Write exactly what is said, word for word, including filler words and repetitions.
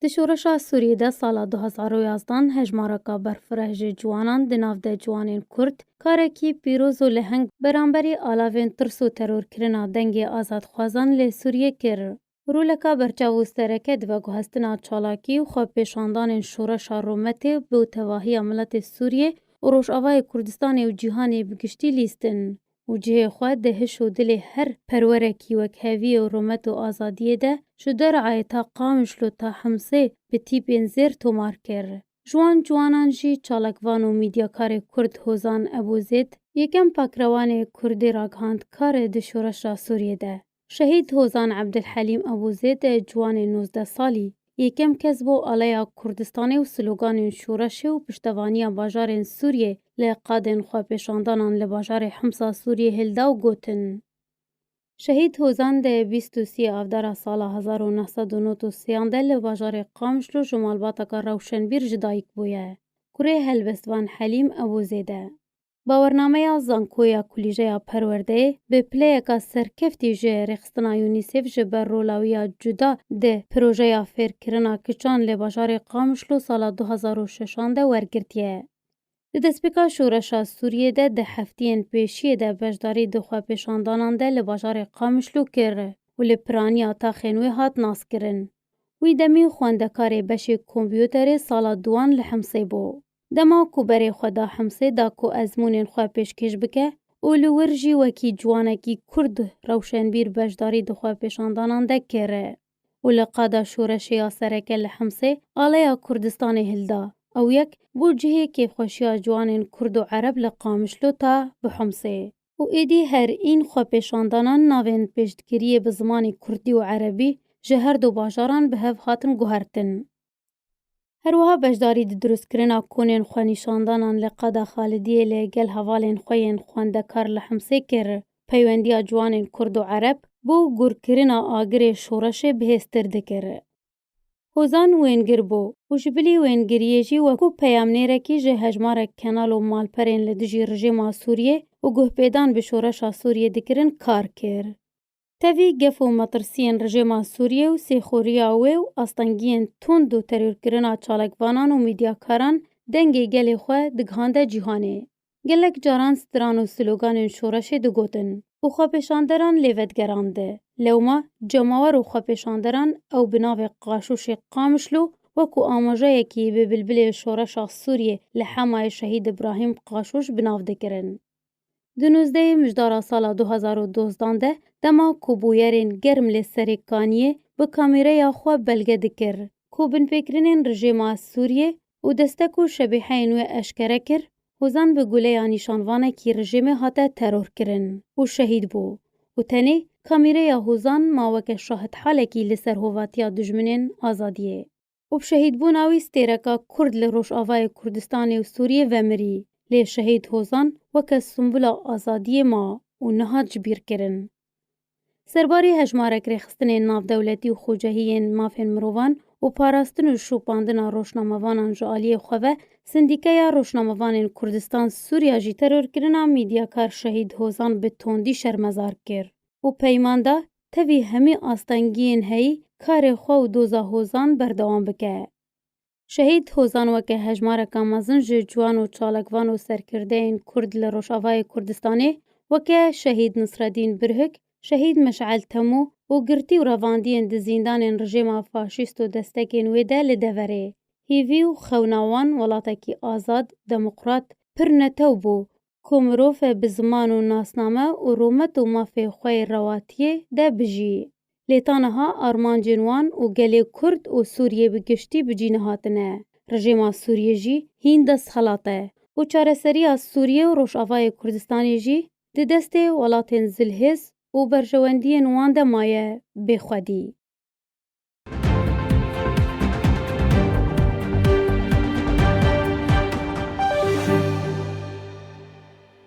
Di şoreşa Sûriyê de sala du hezar û yazdan hejmareka berfireh ji ciwanan di nav de ciwanên Kurd karekî pîroz û leheng beramberî alavên tirs û terorkirina dengê azadxwazan li Sûriyê kir. Roleka berçav û sereke di veguhestina çalakî û xwepêşandanên şoreşa rûmetê bo tevahiya miletê Sûriyê û Rojavayê Kurdistanê û cîhanê bi giştî lîstin û cihê xwe di hiş û dilê her perwerekî wek heviyê û rûmet û azadiyê de ji derayê ta Qamişlo ta Himsê bi tîpên zêr tomar kir. Ji wan ciwanan jî çalakvan û mîdyakarê Kurd Hozan Ebûzêd yekem pakrewanê Kurdî ragihand karê di şoreşa Sûriyê de. Şehîd Hozan Ebdilhelîm Ebûzêd e ciwanê nozdeh salî, yekem kes bû aleya Kurdistanê û sloganên şoreşê û piştevaniya bajarên Sûriyê li qadên xwepêşandanan li bajarê Himsa Sûriyê hilda û gotin, Şehîd Hozan di bîst û sê avdara sala hezar û neh sed û nod û sê de li bajarê Qamişlo ji malbateka rewşenbîr ji dayik bûye. Kurê helbestvan Helîm Ebûzêd e. Bawernameya Zankoya Kulîjeya Perwerdeyê bi pileyeka serkeftî ji rêxistina UNICEF ji ber rolawiya cuda di projeya fêrkirina kiçan li bajarê Qamişlo sala du hezar û şeşan de wergirtiye. Di destpêka şoreşa Sûriyê de di heftiyên pêşiyê de beşdarî di xwepêşandanan de li bajarê Qamişlo kir û li piraniya taxên wê hat naskirin. Wî demî xwendekarê beşê kompûterê sala duwan li Himsê bû. Dema ku berê xwe da Himsê da ku ezmûnên xwe pêşkêş bike û li wir jî wekî ciwanekî Kurd rewşenbîr beşdarî di xwepêşandanan de kir û li qada şoreşê ya sereke li Himsê aleya Kurdistanê hilda. Ew yek bû cihê kêfxweşiya ciwanên Kurd û Ereb li Qamişlo ta bi Himsê. Û êdî her în xwepêşandanan navên pêşdikiriyê bi zimanê Kurdî û Erebî ji her du bajaran bi hev hatin guhertin. Her wiha beşdarî di dirustkirina konên xwenîşandanan li qada Xalidiyê li gel hevalên xwe yên xwendekar li Himsê kir. Peywendiya ciwanên Kurd û Ereb bo gurkirina agirê şoreşê bihêztir dikir. Hozan wêngir bû û ji bilî wêngiriyê jî wekû peyamnêrekî ji hejmarek kenal û malperên li dijî rejîma Sûriyê û guhpêdan bi şoreşa Sûriyê dikirin kar kir. Tevî gef û metirsiyên rejîma Sûriyê û sêxoriya wê û astengiyên tund û terorkirina çalakvanan û mîdyakaran dengê gelê xwe digihande cîhanê. Gelek caran stran û sloganên şoreşê digotin û xwepêşanderan lê vedigerand. Lewma cemawer û xwepêşanderan ew bi navê Qaşûşê Qamişlo wekû amajeyekî bi bilbilê şoreşa Sûriyê li Hemayê Şehîd Îbrahîm Qaşûş bi nav dikirin. Di nozdehê mijdara sala du hezar û dozdan de, dema ku bûyerên germ li Serê Kaniyê bi kamîreya xwe belge dikir ku binpêkirinên rejîma Sûriyê û destek û şebîheyên wê eşkere kir, Hozan bi guleya nîşanvanekî rejîmê hate terorkirin û şehîd bû û tenê kamîreya Hozan ma weke şahidhalekî li ser hovatiya dijminên azadiyê. Û bi şehîdbûna wî stêreka Kurd li Rojavayê Kurdistanê û Sûriyê vemirî, lê şehîd Hozan weke simbula azadiyê ma û nehat ji bîr kirin. Serbarî hejmarek rêxistinên navdewletî û xocehiyên mafên mirovan û parastin û şopandina rojnamevanan ji aliyê xwe ve Sindîkeya Rojnamevanên Kurdistan Sûriya jî terorkirina mîdyakar şehîd Hozan bi tondî şermezar kir û peyman da tevî hemî astengiyên heyî karê xwe û doza Hozan berdewam bike. Şehîd Hozan weke hejmareka mezin ji ciwan û çalakvan û serkirdeyên Kurd li Rojavayê Kurdistanê weke Şehîd Nisredîn Birhik, Şehîd Meş'el Temû û girtî û revandiyên di zîndanên rejîma faşîst û destekên wê de li deverê. Hîvî û xewna wan welatekî azad, demokrat, pir netew bû, ku mirov e bi ziman û nasname û rûmet û mafê xwe yê rewatiyê de bijî. Lê ta niha armancên wan û gelê Kurd û Sûriyê bi giştî bi cî nehatine. Rejîma Sûriyê jî hîn destxelat e û çareseriya Sûriyê û Rojavayê Kurdistanê jî di destê welatên zilhêz û berjewendiyên wan de maye bê xwedî.